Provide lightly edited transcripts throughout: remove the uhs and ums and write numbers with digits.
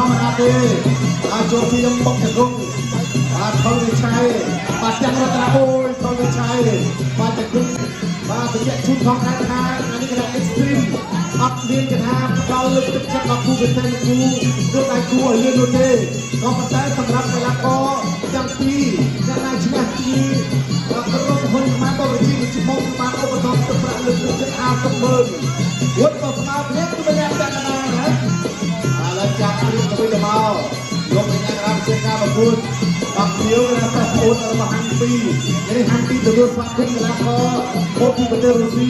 ម្មតាទេហើយចូលពីបុកជង្គង់បាទថលវិឆ័យបាទចាំងរតនាអូយថលវិឆ័យបាទជង្គង់បាទបញ្ជាក់ជូនផងដែរថាអានេះគេថា extreme អត់មានគេថាផ្ដល់លើកទឹកចិត្តដល់គូប្រជែងគូឬដៃគូឲ្យលឿននោះទេក៏ប៉ុន្តែសម្រាប់កីឡាករទាំងពីរអ្នកណាឈ្នះគឺក្រុមហ៊ុនខ្មែរបរិជាវិជ្ជាមកបានឧបត្ថម្ភទឹកប្រាក់លើកទឹកចិត្ត50ម៉ឺនរួចក៏ស្មើគ្នាគឺម្នាក់តែកណ្ដាលណាឥឡូវចាប់ព្រៀបទៅវិញទៅមកលោកកញ្ញាក្រាមជាការប្រកួតបាក់ភៀវណាសិស្សប្អូនរបស់ហាំងពីនេះហាំងពីទទួលស្វាគមន៍កីឡាករមកពីប្រទេសរុស្ស៊ី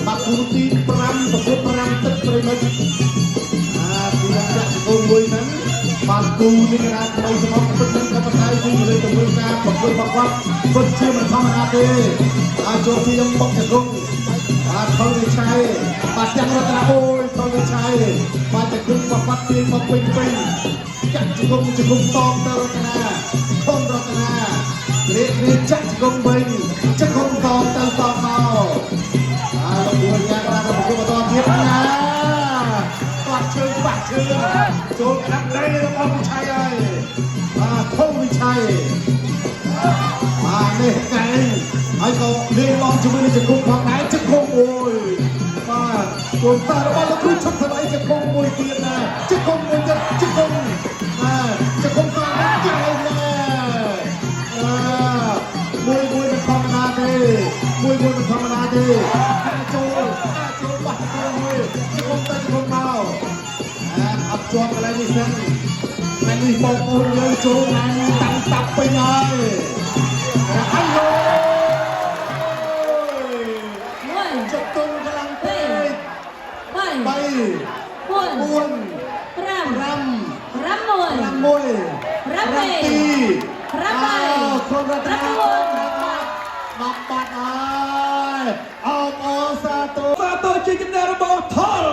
បាក់គូទី5ប្រកួត5ទឹកប្រិមិត្តអាពីចាក់ជង្គង់មួយហ្នឹងបាទគូនេះគេថាថ្មីស្មោះពិតមិនក៏ប៉ុន្តែគូទៅទៅមើលការប្រកួតរបស់គាត់ពិតជាមិនធម្មតាទេហើយចូលពីបុកជង្គង់បាទថលវិឆ័យបាទចាំងរតនាអូយថលវិឆ័យបាទជង្គង់របស់គាត់ទាញមកពេញពេញចាក់ជង្គង់ជង្គង់តងទៅរតនាខុនរតនារៀករៀកចាក់ជង្គង់វិញជង្គង់តងទៅតងមកបាទលោកគួរញ៉ាំបានប្រកួតបន្តទៀតណាបាក់ជើងបាក់ជើងចូលក្តាប់ដៃរបស់វិឆ័យហើយបាទថលវិឆ័យបាទនេះកែងហើយក៏លេងឡំជាមួយនឹងជង្គង់ផងដែរជង្គង់អូយបាទកូនតារបស់លោកគ្រូឈុតសម័យជង្គង់មួយទៀតណាជង្គង់មួយទៀតជង្គង់បាទជង្គង់តណាកែងណាអឺមួយមួយមិនធម្មតាទេមួយមួយមិនធម្មតាទេចូលចូលបាក់ជង្គង់មួយជង្គង់ទៅជង្គង់មកអាអត់ជាប់កន្លែងនេះសិនថ្ងៃនេះបងប្អូនយើងចូលណានតាំងតាប់ពេញហើយអាយយ មួយ ជង្គង់កម្លាំងពេក បី 3 4 4 5 5 6 6 7 8 ខ្លួនរតនា 9 10បាត់ហើយអបអរសាទរ សាទរជាជំនះរបស់ថល